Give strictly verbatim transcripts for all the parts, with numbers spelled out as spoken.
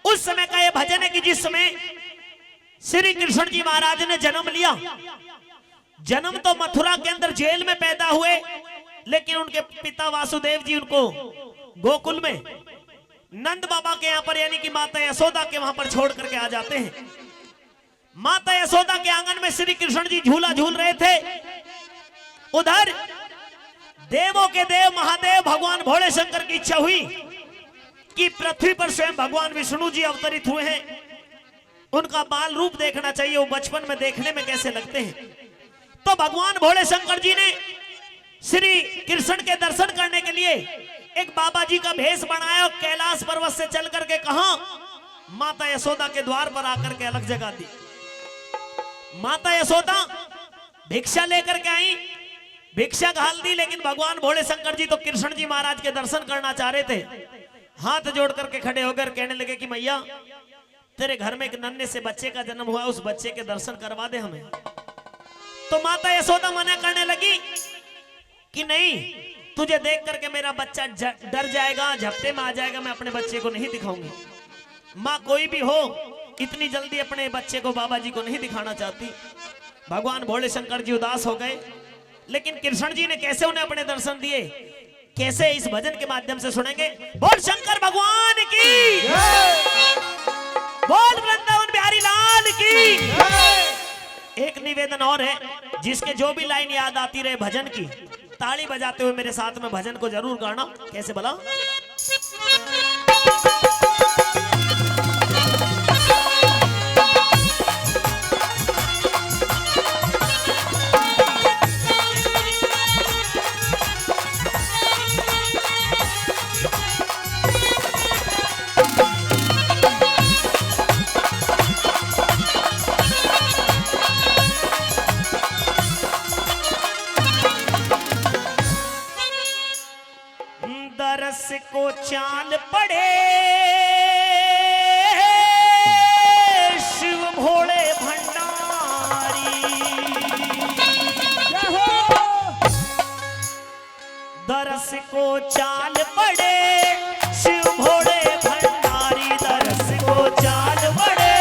उस समय का ये भजन है कि जिस समय श्री कृष्ण जी महाराज ने जन्म लिया, जन्म तो मथुरा के अंदर जेल में पैदा हुए, लेकिन उनके पिता वासुदेव जी उनको गोकुल में नंद बाबा के यहाँ पर, यानी कि माता यशोदा के वहां पर छोड़ करके आ जाते हैं। माता यशोदा के आंगन में श्री कृष्ण जी झूला झूल रहे थे। उधर देवों के देव महादेव भगवान भोले शंकर की इच्छा हुई कि पृथ्वी पर स्वयं भगवान विष्णु जी अवतरित हुए हैं, उनका बाल रूप देखना चाहिए, वो बचपन में देखने में कैसे लगते हैं। तो भगवान भोले शंकर जी ने श्री कृष्ण के दर्शन करने के लिए एक बाबा जी का भेष बनाया और कैलाश पर्वत से चल करके कहा, माता यशोदा के द्वार पर आकर के अलख जगा दी। माता यशोदा भिक्षा लेकर के आई, भिक्षा घाल दी, लेकिन भगवान भोले शंकर जी तो कृष्ण जी महाराज के दर्शन करना चाह रहे थे। हाथ जोड़ करके खड़े होकर कहने लगे कि मैया, तेरे घर में एक नन्हे से बच्चे का जन्म हुआ, उस बच्चे के दर्शन करवा दे हमें। तो माता यशोदा मना करने लगी कि नहीं, तुझे देख करके मेरा बच्चा ज-, डर जाएगा, झपटे में आ जाएगा, मैं अपने बच्चे को नहीं दिखाऊंगी। माँ कोई भी हो, इतनी जल्दी अपने बच्चे को, बाबा जी को नहीं दिखाना चाहती। भगवान भोले शंकर जी उदास हो गए, लेकिन कृष्ण जी ने कैसे उन्हें अपने दर्शन दिए, कैसे, इस भजन के माध्यम से सुनेंगे। बोल शंकर भगवान की, बोल वृंदावन बिहारी लाल की। एक निवेदन और है, जिसके जो भी लाइन याद आती रहे भजन की, ताली बजाते हुए मेरे साथ में भजन को जरूर गाना। कैसे भला? दरस को चाल पड़े शिव भोले भंडारी। दरस को चाल पड़े शिव भोले भंडारी, दरस को चाल पड़े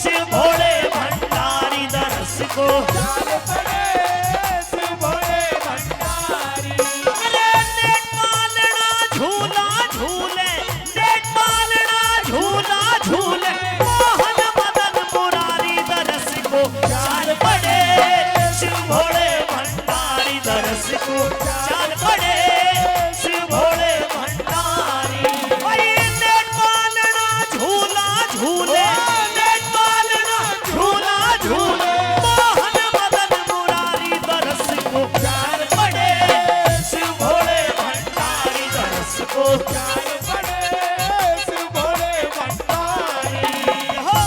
शिव भोले भंडारी, दरस को चाल पड़े शिव भोले भंडारी। अरे नेट पालना झूला झूले, नेट पालना झूला झूले, मोहन मदन मुरारी, दरस को चाल पड़े शिव भोले भंडारी, दरस को चाल पड़े शिव भोले भंडारी। अरे नेट पालना झूला झूले, नेट पालना झूला झूले, मोहन मदन मुरारी, दरस को चाल पड़े शिव भोले भंडारी, दरस को चाल पड़े शिव भोले भंडारी। हो।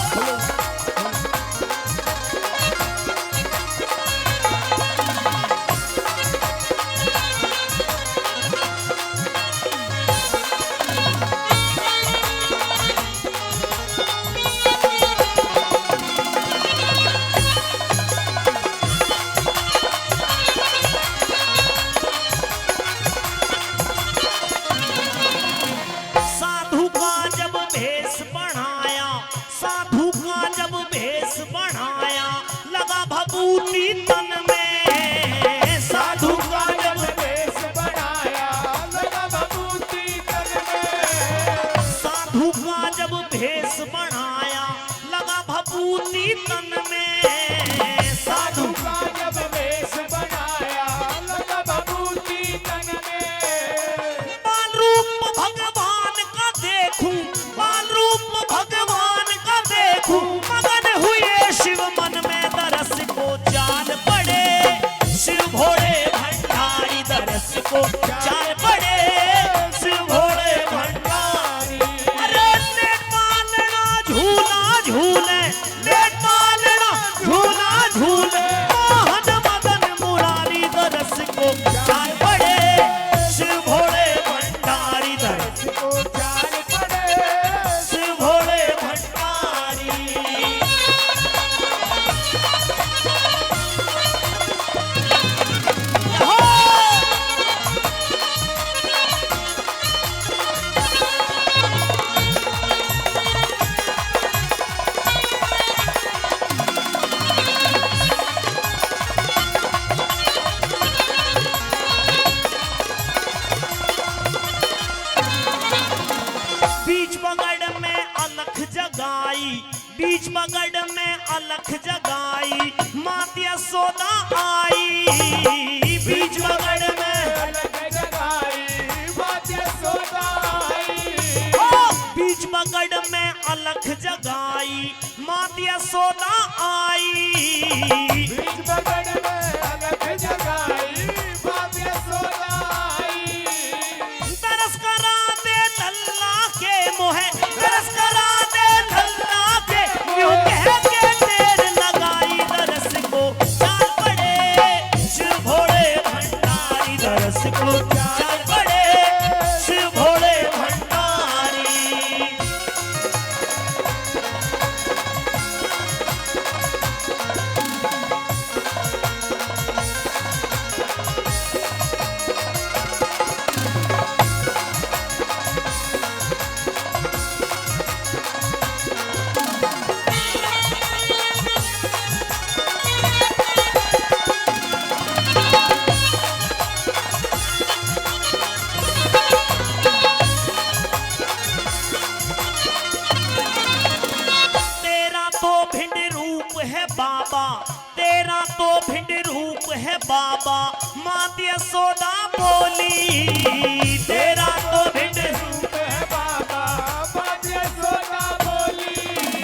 साधु का जब भेष बनाया, साधु का जब भेष बनाया, लगा भभूति तन में। साधु का जब भेष बनाया, लगा भभूति तन में। साधु का जब भेष बनाया, लगा भभूति तन में। साधु का जब भेष बनाया, लगा भभूति तन में। बाल रूप भगवान का देखूं, बाल रूप भगवान का देखूं, मगन हुए शिव मन में, दरस को चाल पड़े शिव भोले भंडारी, दरस को चाल पड़े शिव भोले भंडारी। अरे नेट पालना झूला झूले, नेट पालना पगड़ में अलख जगाई, बीच पगड़ में अलख जगाई, मात यशोदा आई। बीच पगड़ में अलख जगाई, मात यशोदा आई। ओ, बीच पगड़ में अलख जगाई, मात यशोदा आई। बीच पगड़ में अलख जगाई, मात यशोदा आई। दरस करा दे लल्ला के मोहे, दरस करा दे लल्ला के, यूं कह के टेर लगाई। दरस को चाल पड़े शिव भोले भंडारी, दरस को चाल पड़े शिव भोले भंडारी। तेरा तो भिंड रूप है बाबा, तेरा तो भिंड रूप है बाबा, मात यशोदा बोली। तेरा तो भिंड रूप है बाबा, मात यशोदा बोली।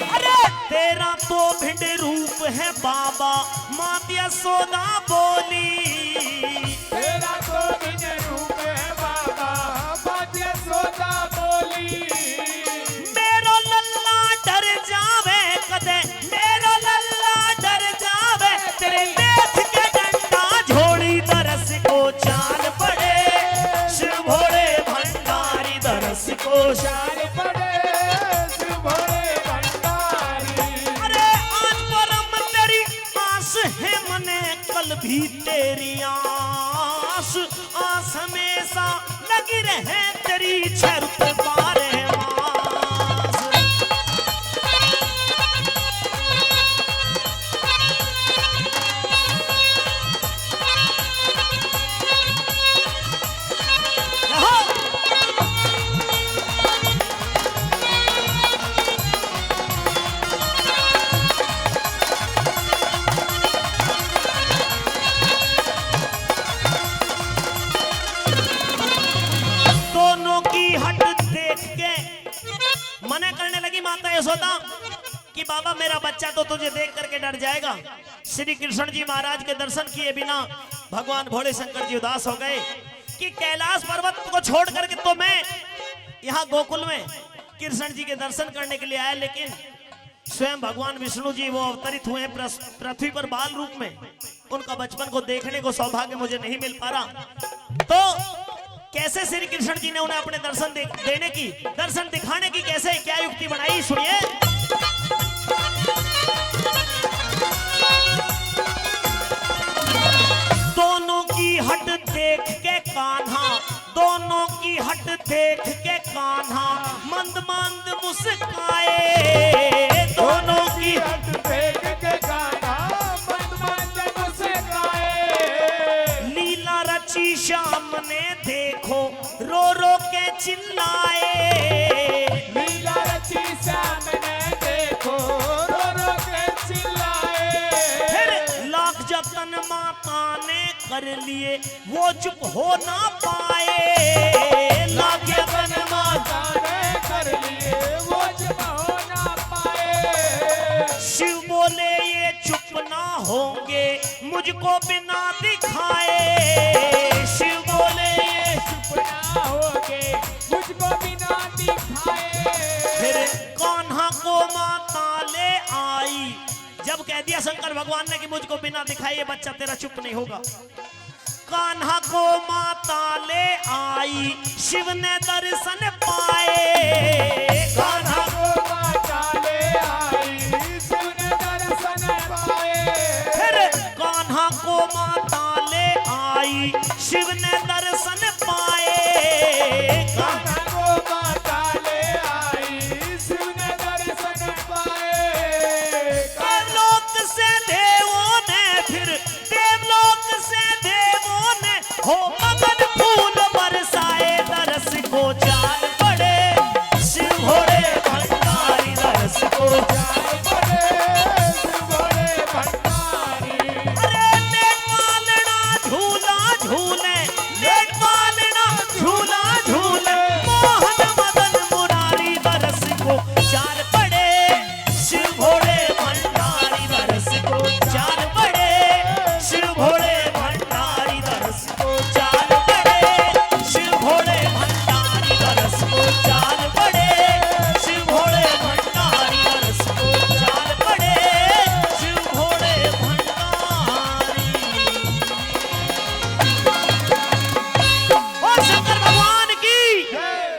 अरे, तेरा तो भिंड रूप है बाबा, मात यशोदा बोली। तेरा तो भिंड रूप है बाबा, मात यशोदा बोली। मेरो लल्ला डर जावे कदे, मेरो लल्ला डर जावे, तेरे देख के डंडा झोली। दरस को चाल पड़े शिव भोले भंडारी, दरस को चाल पड़े शिव भोले भंडारी। अरे आज परम तेरी आस है मने, कल भी तेरी आस, आस हमेशा लगी रहे तेरी छर पे बारह मास। दोनों की हट देख के मना करने लगी माता यशोदा कि बाबा, मेरा बच्चा तो तुझे देख करके डर जाएगा। श्री कृष्ण जी महाराज के दर्शन किए बिना भगवान भोले शंकर जी उदास हो गए कि कैलाश पर्वत को छोड़ करके तो मैं यहाँ गोकुल में कृष्ण जी के दर्शन करने के लिए आया, लेकिन स्वयं भगवान विष्णु जी वो अवतरित हुए हैं प्रस-, पृथ्वी पर बाल रूप में। उनका बचपन को देखने को सौभाग्य मुझे नहीं मिल पा रहा। तो कैसे श्री कृष्ण जी ने उन्हें अपने दर्शन दे-, देने की, दर्शन दिखाने की कैसे, क्या युक्ति बनाई, सुनिए। दोनों की हट देख के कान्हा, दोनों की हट देख के कान्हा मंद मंद मुस्काए। दोनों की हट देख के कान्हा मंद मंद मुस्काए। लीला रची श्याम ने देखो रो रो के चिल्लाए। लीला रची श्याम ने देखो रो रो के चिल्लाए। फिर लाख जतन माता ने कर लिए वो चुप हो ना पाए। लाख जतन माता ने कर लिए वो चुप हो ना पाए। शिव बोले ये चुप ना होंगे मुझको बिना दिखाए। शिव बोले ये चुप ना होंगे मुझको बिना दिखाए। फिर कान्हा को माता ले आई। जब कह दिया शंकर भगवान ने कि मुझको बिना दिखाए ये बच्चा तेरा चुप नहीं होगा, कान्हा को माता ले आई, शिव ने दर्शन पाए। कान्हा